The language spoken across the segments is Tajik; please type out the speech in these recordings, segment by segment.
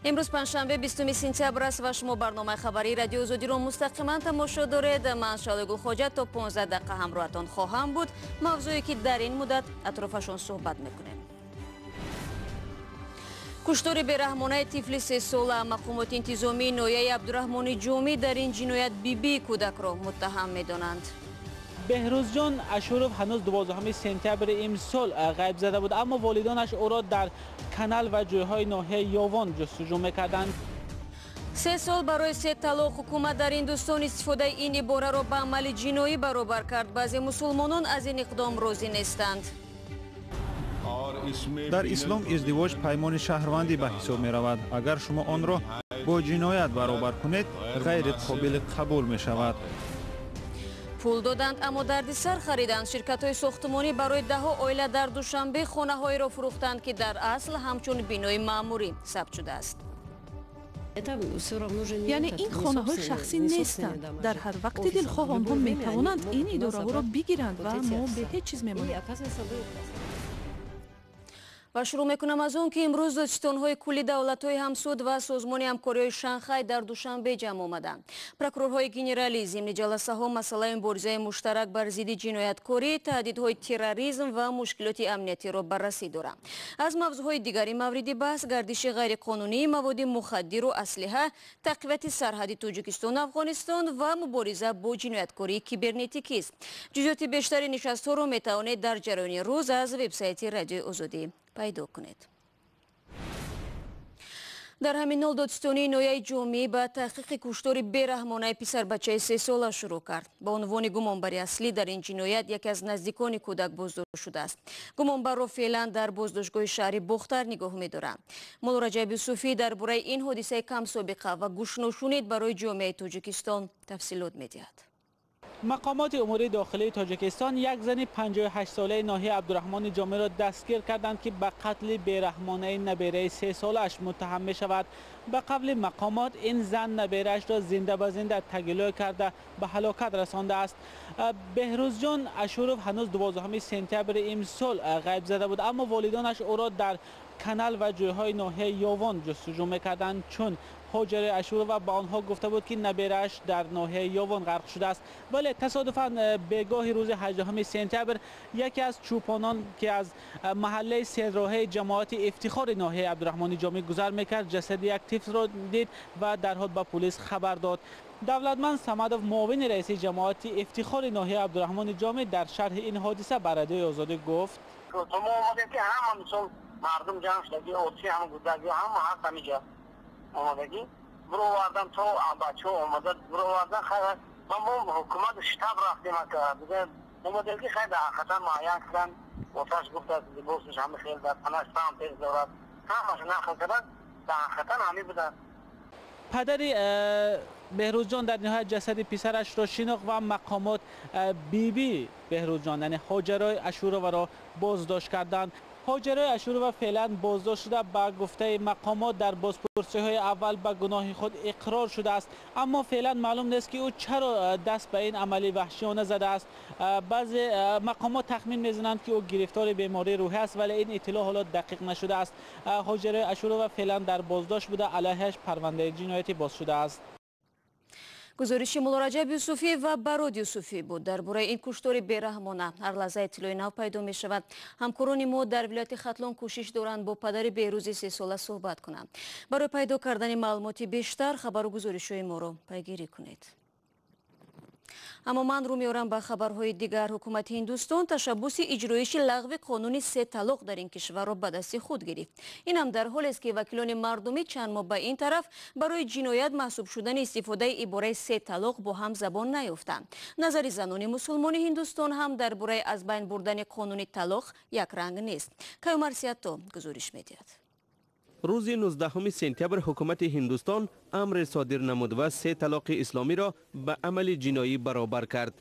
Имрӯз панҷшанбе, 20 сентябр аст ва шумо барномаи хабарии Радиои Озодиро мустақиман тамошо доред. Ман Шаҳлои Гулхоҷа то 15 дақиқа ҳамроҳатон хоҳам буд. Мавзӯе ки дар ин муддат атрофашон суҳбат мекунем: куштори бераҳмонаи тифли 3-сола, мақомоти интизомии ноҳияи Абдураҳмони Ҷомӣ дар ин ҷиноят бибии кӯдакро муттаҳам медонанд. Беҳрӯзҷон Ашуров ҳанӯз 12 сентябри имсол ғайб зада буд, аммо волидонаш ӯро дар канал ва ҷойҳои ноҳияи Ёвон ҷустуҷӯ мекарданд. 3 сол барои се талоқ. Ҳукумат дар Ҳиндустон истифодаи ин ибораро ба амали ҷиноӣ баробар кард. Баъзе мусулмонон аз ин иқдом розӣ нестанд. Дар ислом издивоҷ паймони шаҳрвандӣ ба ҳисоб меравад. Агар шумо онро бо ҷиноят баробар кунед, ғайри қобили қабул мешавад. Пул доданд, аммо дарди сар хариданд. Ширкатҳои сохтумонӣ барои даҳҳо оила дар Душанбе хонаҳоеро фурӯхтанд, ки дар асл ҳамчун бинои маъмурӣ сабт шудааст. Яъне ин хонаҳои шахсӣ нестанд. Дар ҳар вақти дилхоҳ онҳо метавонанд ин идораҳоро бигиранд ва мо бе ҳеҷ чиз мемонем. Ва шурӯъ мекунам аз он, ки имрӯз додситонҳои кулли давлатҳои ҳамсуд ва Созмони ҳамкориҳои Шанхай дар Душанбе ҷамъ омаданд. Прокурорҳои генералӣ зимни ҷаласаҳо масъалаи муборизаи муштарак бар зидди ҷинояткорӣ, таҳдидҳои терроризм ва мушкилоти амниятиро баррасӣ доранд. Аз мавзӯъҳои дигари мавриди баҳс гардиши ғайриқонунии маводи мухаддиру аслиҳа, тақвияти сарҳади Тоҷикистону Афғонистон ва мубориза бо ҷинояткории кибернетикист. Ҷузъиёти бештари нишастҳоро метавонед дар ҷараёни рӯз аз вебсайти Радиои Озодӣ пайдо кунед. Дар ҳамин ҳол додситонии ноҳияи Ҷомӣ ба таҳқиқи куштори бераҳмонаи писарбачаи 3-сола шурӯъ кард. Ба унвони гумонбари аслӣ дар ин ҷиноят яке аз наздикони кӯдак боздошт шудааст. Гумонбарро феълан дар боздоштгоҳи шаҳри Бохтар нигоҳ медоранд. Мулло Раҷаб Юсуфӣ дар бораи ин ҳодисаи камсобиқа ва гӯшношунид барои ҷомеаи Тоҷикистон тафсилот медиҳад. Мақомоти умури дохилии Тоҷикистон як зани 58-солаи ноҳияи Абдураҳмони Ҷомиро дастгир карданд, ки ба қатли бераҳмонаи набераи 3-солааш муттаҳам мешавад. Ба қавли мақомот, ин зан набераашро зинда ба зинда тагилӯй карда, ба ҳалокат расондааст. Беҳрӯзҷон Ашуров ҳанӯз 12 сентябри имсол ғайб зада буд, аммо волидонаш ӯро дар канал ва ҷойҳои ноҳияи Ёвон ҷустуҷӯ мекарданд, чун Ҳоҷари Ашурова ба онҳо гуфта буд, ки наберааш дар ноҳияи Ёвон ғарқ шудааст. Вале тасодуфан бегоҳи рӯзи 18 сентябр яке аз чӯпонон, ки аз маҳаллаи серроҳаи ҷамоати Ифтихори ноҳияи Абдураҳмони Ҷомӣ гузар мекард, ҷасади як тифлро дид ва дарҳол ба пулис хабар дод. Давлатманд Самадов, муовини раиси ҷамоати Ифтихори ноҳияи Абдураҳмони Ҷомӣ, дар шарҳи ин ҳодиса ба Радиои Озодӣ гуфт: Мо омадем, ки ҳама, мисол, мардум ҷамъ шудаги, отси ҳама гудаги, ҳама ҳаст, ҳамиҷа омадагӣ бировардан, то бачаҳо омада бировардан. Хайр, ва мо ҳукумат штаб рафтем, ака, омадем, ки хайр, дар ҳақиқатан муайян кардан. Оташ гуфтааст, либосаш ҳама хел, дар танаш памперс дорад, ҳамаш нақл кардан, дар ҳақиқатан ҳамин буданд. Падари Беҳрӯзҷон дар ниҳоят ҷасади писарашро шинохт ва мақомот биби Беҳрӯзҷон, яъне Ҳоҷарои Ашуроваро боздошт карданд. Ҳоҷарои Ашурова феълан боздошт шуда, ба гуфтаи мақомот, дар бозпурсиҳои аввал ба гуноҳи худ иқрор шудааст, аммо феълан маълум нест, ки ӯ чаро даст ба ин амали ваҳшиёна задааст. Баъзе мақомот тахмин мезананд, ки ӯ гирифтори бемории рӯҳӣ аст, вале ин иттилоъ ҳоло дақиқ нашудааст. Ҳоҷарои Ашурова феълан дар боздошт буда, алайҳиаш парвандаи ҷиноятӣ боз шудааст. Гузориши Муллораҷаб Юсуфӣ ва Барод Юсуфӣ буд дар бораи ин куштори бераҳмона. Ҳар лаҳза иттилои нав пайдо мешавад. Ҳамкорони мо дар вилояти Хатлон кӯшиш доранд бо падари Беҳрӯзи 3-сола суҳбат кунанд. Барои пайдо кардани маълумоти бештар хабару гузоришҳои моро пайгирӣ кунед. Аммо ман рӯ меорам ба хабарҳои дигар. Ҳукумати Ҳиндустон ташаббуси иҷроиши лағви қонуни се талоқ дар ин кишварро ба дасти худ гирифт. Инам дар ҳолест, ки вакилони мардумӣ чанд моҳ ба ин тараф барои ҷиноят маҳсуб шудани истифодаи ибораи се талоқ бо ҳам забон наёфтанд. Назари занони мусулмони Ҳиндустон ҳам дар бораи аз байн бурдани қонуни талоқ якранг нест. Каюмар Сиятто гузориш медиҳад. Рӯзи 19 сентябр ҳукумати Ҳиндустон амре содир намуд ва се талоқи исломиро ба амали ҷиноӣ баробар кард.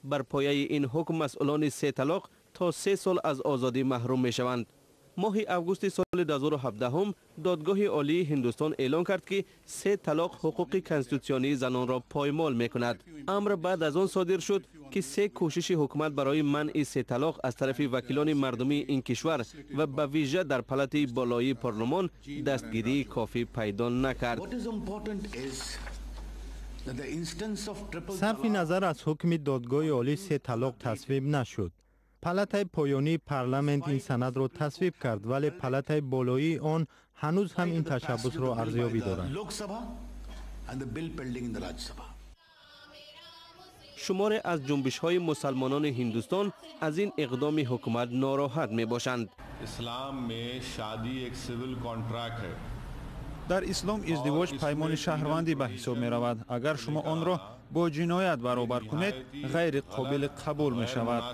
Бар пояи ин ҳукм масъулони се талоқ то 3 сол аз озодӣ маҳрум мешаванд. Моҳи августи соли 2017 додгоҳи олии Ҳиндустон эълон кард, ки се талоқ ҳуқуқи конститутсионии занонро поймол мекунад. Амр баъд аз он содир шуд, ки се кӯшиши ҳукумат барои манъи се талоқ аз тарафи вакилони мардумии ин кишвар ва ба вижа дар палатаи болоии парлумон дастгирии кофӣ пайдо накард. Сарфи назар аз ҳукми додгоҳи олӣ, се талоқ тасвиб нашуд. Палатаи поёнии парламент ин санадро тасвиб кард, вале палатаи болоии он ҳанӯз ҳам ин ташаббусро арзёбӣ дорад. Шуморе аз ҷунбишҳои мусалмонони Ҳиндустон аз ин иқдоми ҳукумат нороҳат мебошанд. Дар ислом издивоҷ паймони шаҳрвандӣ ба ҳисоб меравад. Агар шумо онро бо ҷиноят баробар кунед, ғайри қобили қабул мешавад.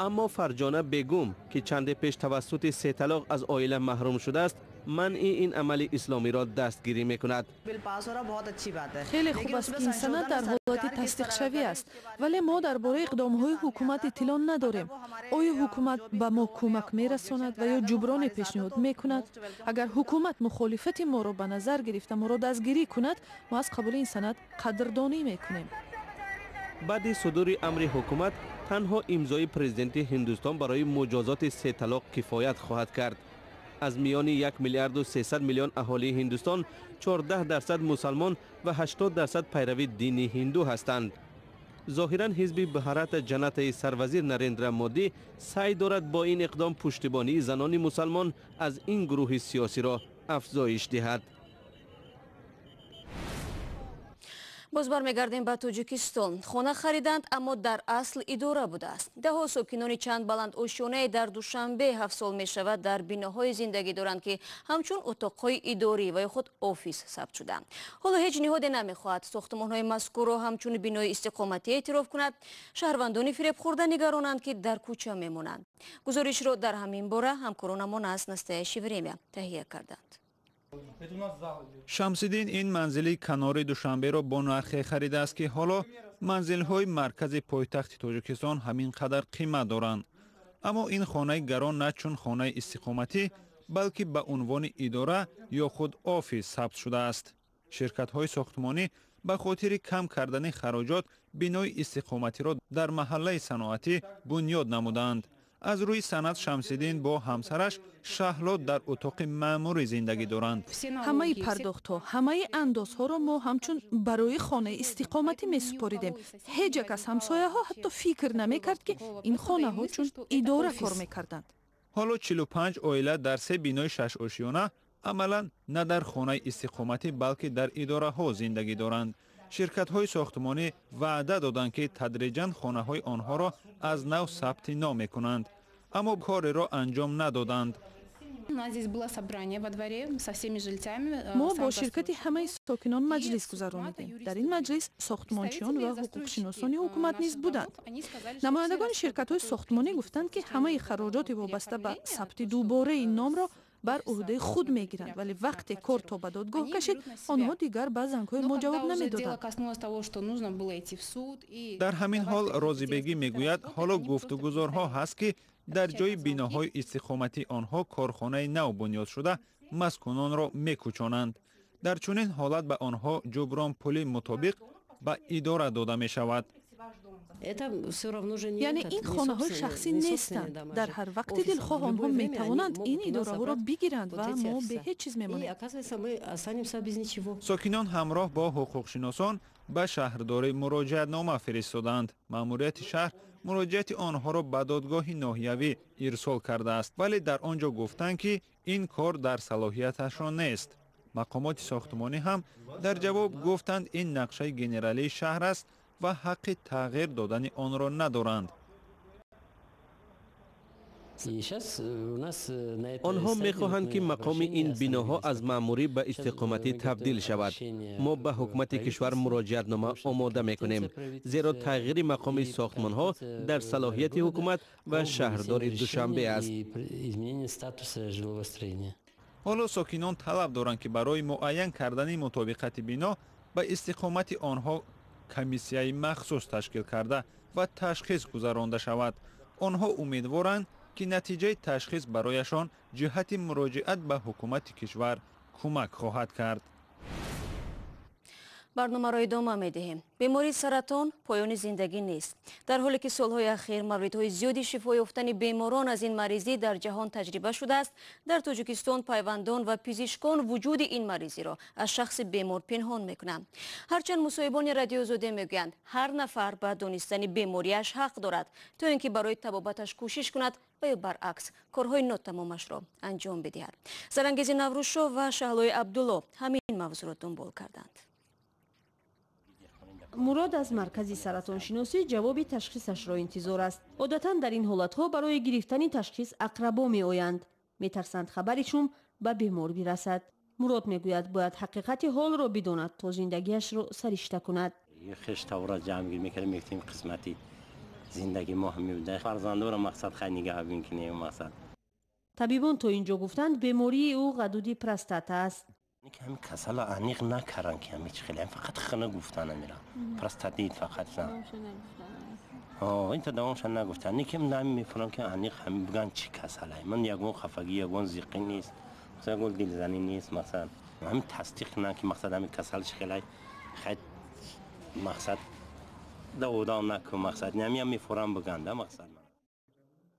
Аммо Фарҷона Бегум, ки чанде пеш тавассути се талоқ аз оила маҳрум шудааст, манъи ин амали исломиро дастгирӣ мекунад. Хеле хуб аст, ки ин санад дар ҳолати тасдиқшавӣ аст, вале мо дар бораи иқдомҳои ҳукумат иттилоъ надорем. Оё ҳукумат ба мо кӯмак мерасонад ва ё ҷуброне пешниҳод мекунад? Агар ҳукумат мухолифати моро ба назар гирифта моро дастгирӣ кунад, мо аз қабули ин санад қадрдонӣ мекунем. Баъди судури амри ҳукумат танҳо имзои президенти Ҳиндустон барои муҷозоти се талоқ кифоят хоҳад кард. Аз миёни 1 миллиарду 300 миллион аҳолии Ҳиндустон 14% мусалмон ва 80% пайрави дини ҳинду ҳастанд. Зоҳиран ҳизби Бҳарата Ҷанатаи сарвазир Нарендра Модӣ саъй дорад бо ин иқдом пуштибонии занони мусалмон аз ин гурӯҳи сиёсиро афзоиш диҳад. Боз бармегардем ба Тоҷикистон. Хона хариданд, аммо дар асл идора будааст. Даҳҳо сокинони чанд баландошёнае дар Душанбе 7 сол мешавад дар биноҳои зиндагӣ доранд, ки ҳамчун утоқҳои идорӣ ва ё худ офис сабт шудаанд. Ҳоло ҳеҷ ниҳоде намехоҳад сохтмонҳои мазкурро ҳамчун бинои истиқоматӣ эътироф кунад. Шаҳрвандони фиребхӯрда нигаронанд, ки дар кӯча мемонанд. Гузоришро дар ҳамин бора ҳамкоронамон аз Настоящее время таҳия карданд. Шамсиддин ин манзили канори Душанберо бо нархе харидааст, ки ҳоло манзилҳои маркази пойтахти Тоҷикистон ҳамин қадар қимат доранд. Аммо ин хонаи гарон на чун хонаи истиқоматӣ, балки ба унвони идора ё худ офис сабт шудааст. Ширкатҳои сохтмонӣ ба хотири кам кардани хароҷот бинои истиқоматиро дар маҳаллаи саноатӣ бунёд намуданд. Аз рӯи санад Шамсиддин бо ҳамсараш Шаҳло дар утоқи маъмурӣ зиндагӣ доранд. Ҳамаи пардохтҳо, ҳамаи андозҳоро мо ҳамчун барои хонаи истиқоматӣ месупоридем. Ҳеҷ як аз ҳамсояҳо ҳатто фикр намекард, ки ин хонаҳо чун идора кор мекарданд. Ҳоло 45 оила дар се бинои шашошёна амалан на дар хонаи истиқоматӣ, балки дар идораҳо зиндагӣ доранд. Ширкатҳои сохтмонӣ ваъда доданд, ки тадриҷан хонаҳои онҳоро аз нав сабти ном мекунанд, аммо кореро анҷом надоданд. Мо бо ширкати ҳамаи сокинон маҷлис гузаронидем. Дар ин маҷлис сохтмончиён ва ҳуқуқшиносони ҳукумат низ буданд. Намояндагони ширкатҳои сохтмонӣ гуфтанд, ки ҳамаи хароҷоти вобаста ба сабти дубораи номро бар уҳдаи худ мегиранд, вале вақте кор то ба додгоҳ кашид, онҳо дигар ба зангҳои мо ҷавоб намедоданд. Дар ҳамин ҳол Розибегӣ мегӯяд, ҳоло гуфтугузорҳо ҳаст, ки дар ҷои биноҳои истиқоматии онҳо корхонаи нав бунёд шуда маскунонро мекӯчонанд. Дар чунин ҳолат ба онҳо ҷуброн пули мутобиқ ба идора дода мешавад. Яъне ин хонаҳои шахсӣ нестанд. Дар ҳар вақти дилхоҳ онҳо метавонанд ин идораҳоро бигиранд ва мо бе ҳеҷ чиз мемонем. Сокинон ҳамроҳ бо ҳуқуқшиносон ба шаҳрдорӣ муроҷиатнома фиристоданд. Маъмурияти шаҳр муроҷиати онҳоро ба додгоҳи ноҳиявӣ ирсол кардааст, вале дар он ҷо гуфтанд, ки ин кор дар салоҳияташон нест. Мақомоти сохтмонӣ ҳам дар ҷавоб гуфтанд, ин нақшаи генералии шаҳр аст ва ҳаққи тағйир додани онро надоранд. Онҳо мехоҳанд, ки мақоми ин биноҳо аз маъмурӣ ба истиқоматӣ табдил шавад. Мо ба ҳукумати кишвар муроҷиатнома омода мекунем, зеро тағйири мақоми сохтмонҳо дар салоҳияти ҳукумат ва шаҳрдори Душанбе аст. Ҳоло сокинон талаб доранд, ки барои муайян кардани мутобиқати бино ба истиқомати онҳо комиссияи махсус ташкил карда ва ташхис гузаронда шавад. Онҳо умедворанд, ки натиҷаи ташхис барояшон ҷиҳати муроҷиат ба ҳукумати кишвар кӯмак хоҳад кард. Барномаро идома медиҳем. Бемории саратон поёни зиндагӣ нест. Дар ҳоле ки солҳои ахир мавридҳои зиёди шифо ёфтани беморон аз ин маризӣ дар ҷаҳон таҷриба шудааст, дар Тоҷикистон пайвандон ва пизишкон вуҷуди ин маризиро аз шахси бемор пинҳон мекунанд. Ҳарчанд мусоҳибони Радиоозодӣ мегӯянд, ҳар нафар ба донистани бемориаш ҳақ дорад, то ин ки барои табобаташ кӯшиш кунад ва ё баръакс корҳои нотамомашро анҷом бидиҳад. Зарангези Наврӯзшо ва Шаҳлои Абдулло ҳамин мавзӯъро дунбол карданд. Мурод аз маркази саратоншиносӣ ҷавоби ташхисашро интизор аст. Одатан дар ин ҳолатҳо барои гирифтани ташхис ақрабо меоянд. Метарсанд хабари шум ба бемор бирасад. Мурод мегӯяд, бояд ҳақиқати ҳолро бидонад, то зиндагиашро саришта кунад. Хештавра ҷамъгир мекардем, мегуфтем қисмати зиндаги мо ҳам мебуда. Фарзандоро мақсад хай нигаҳ бикунем мақсад. Табибон то инҷо гуфтанд, бемории ӯ ғадуди простата аст. Ҳамин касала аниқ накардан, ки ҳами чи хеле, фақат хина гуфтан амира. Простатит фақат. Инта давомша нагуфтан. Никем нами мефурам, ки аниқ ҳами биган чи касалай. Ман ягон хафагӣ, ягон зиқӣ нест. Масалан, ягон дилзанӣ нест, масалан. Ҳамин тасдиқ кунан, ки мақсад ҳамин касал чи хелай. Хай мақсад даводам накун мақсад. Ҳамиам мефурам биган да мақсад.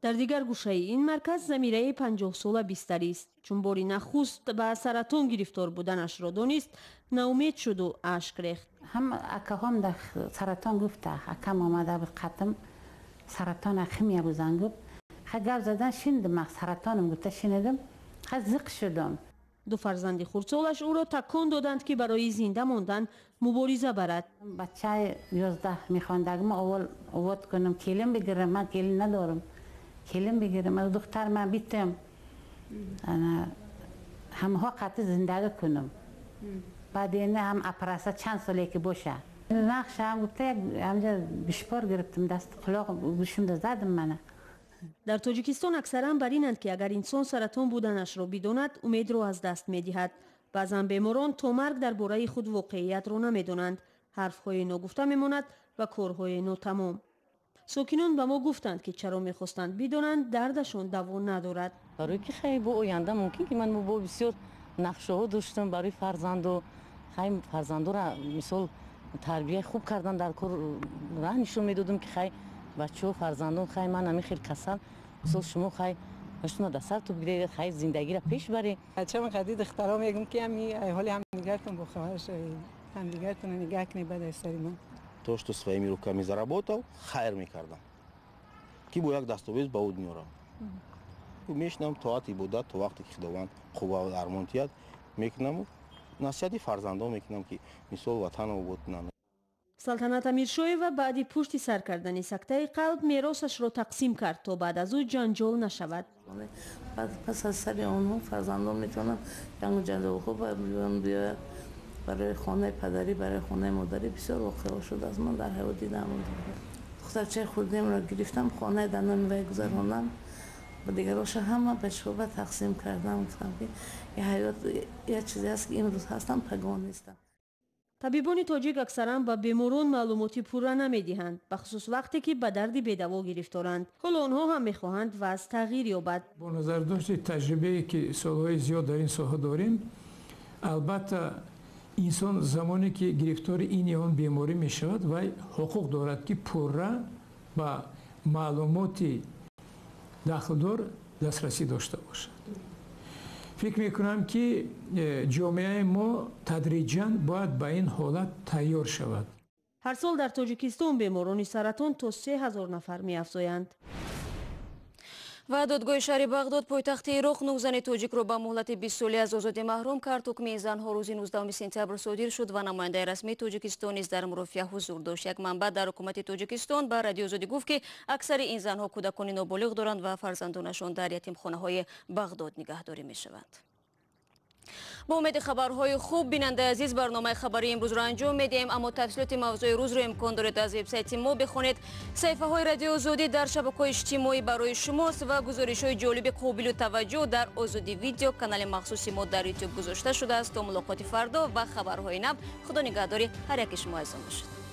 Дар дигар гӯшаи ин марказ Замираи 50-сола бистарист. Чун бори нахуст ба саратон гирифтор буданашро донист, ноумед шуду ашк рехт. Ҳам акаҳом дар саратон гуфта, акам омада буд қатм саратон химия бузан гуфт. Ха гап задан шиндим, саратоном гуфта шинидим, ха зиқ шудам. Ду фарзанди хурдсолаш ӯро такон доданд, ки барои зинда мондан мубориза барад. Бачаи 11 мехондагимо аввал овод кунам, келин бигирам, ман келин надорам. Келин бигирам, аз духтар ман битам. Ҳамаҳо қатъи зиндагӣ кунам. Баъд ина ҳам апараса чанд соле ки боша. Нақшам гуфта як ҳамҷа гӯшпор гирифтам, даст құлоқ гӯшимда задам мана. Дар Тоҷикистон аксаран бар инанд, ки агар инсон саратон буданашро бидонад, умедро аз даст медиҳад. Баъзан беморон то марг дар бораи худ воқеиятро намедонанд. Ҳарфҳои ногуфта мемонад ва корҳои нотамом. Сокинон ба мо гуфтанд, ки чаро мехостанд бидонанд дардашон даво надорад. Барои ки хай бо оянда мумкин ки ман бо бисёр нақшаҳо доштам барои фарзанду, хай фарзандора мисол тарбияи хуб кардан дар кор раҳ нишон медодам, ки хай бачаҳо фарзандон, хай ман ҳамин хел касал, мисол шумо хай баштуна дар сар ту бигиред, хай зиндагиро пеш баред. Бачаам қади духтаро мегӯм, ки ҳами ҳоли ҳамдигаратон бохабар шавед, ҳамдигаратонро нигаҳ кунед баъд аз сари ман. То, что своими руками заработал, хайр мекардам, ки бо як дастовез ба ӯ меорам. Мешинам тоат ибодат то вақте ки Худованд қувва дармон тиҳад мекунаму насиҳати фарзандон мекунам, ки мисол ватан обод кунанд. Салтанат Амиршоева баъди пушти сар кардани сактаи қалб меросашро тақсим кард, то баъд аз ӯ ҷанҷол нашавад. Пас аз сари онҳо фарзандон метавонанд ҷангу ҷанҷолҳо биёяд. Барои хонаи падарӣ, барои хонаи модарӣ бисёр воқеаҳо шудааст. Ман дар ҳаёт дидам. Духтарчаи хурдемро гирифтам, хонаи дар номи вай гузарондам, ба дигароша ҳама ба шӯъба тақсим кардам. Гуфтам, ки ҳаёт як чизе аст, ки имрӯз ҳастам, пагоҳ нестам. Табибони тоҷик аксаран ба беморон маълумоти пурра намедиҳанд, бахусус вақте ки ба дарди бедаво гирифторанд. Ҳоло онҳо ҳам мехоҳанд вазъ тағйир ёбад. Бо назардошти таҷрибае, ки солҳои зиёд дар ин соҳа дорем, албатта инсон замоне ки гирифтори ин ё он беморӣ мешавад, вай ҳуқуқ дорад, ки пурра ба маълумоти дахлдор дастрасӣ дошта бошад. Фикр мекунам, ки ҷомеаи мо тадриҷан бояд ба ин ҳолат тайёр шавад. Ҳар сол дар Тоҷикистон беморони саратон то 3000 нафар меафзоянд. Ва додгоҳи шаҳри Бағдод, пойтахти Ироқ, нӯҳ зани тоҷикро ба муҳлати 20 солӣ аз озодӣ маҳрум кард. Ҳукми ин занҳо рӯзи 19 сентябр содир шуд ва намояндаи расмии Тоҷикистон низ дар мурофиа ҳузур дошт. Як манбаъ дар ҳукумати Тоҷикистон ба Радиоозодӣ гуфт, ки аксари ин занҳо кӯдакони ноболиғ доранд ва фарзандонашон дар ятимхонаҳои Бағдод нигаҳдорӣ мешаванд. Бо умеди хабарҳои хуб, бинандаи азиз, барномаи хабарии имрӯзро анҷом медиҳем, аммо тафсилоти мавзӯи рӯзро имкон доред аз вебсайти мо бихонед. Саҳифаҳои Радиоозодӣ дар шабакаҳои иҷтимоӣ барои шумост ва гузоришҳои ҷолиби қобилу таваҷҷӯҳ дар Озодӣ Видео, канали махсуси мо дар Ютуб гузошта шудааст. То мулоқоти фардо ва хабарҳои нав, Худо нигаҳдори ҳар яки шумо азизон бошад.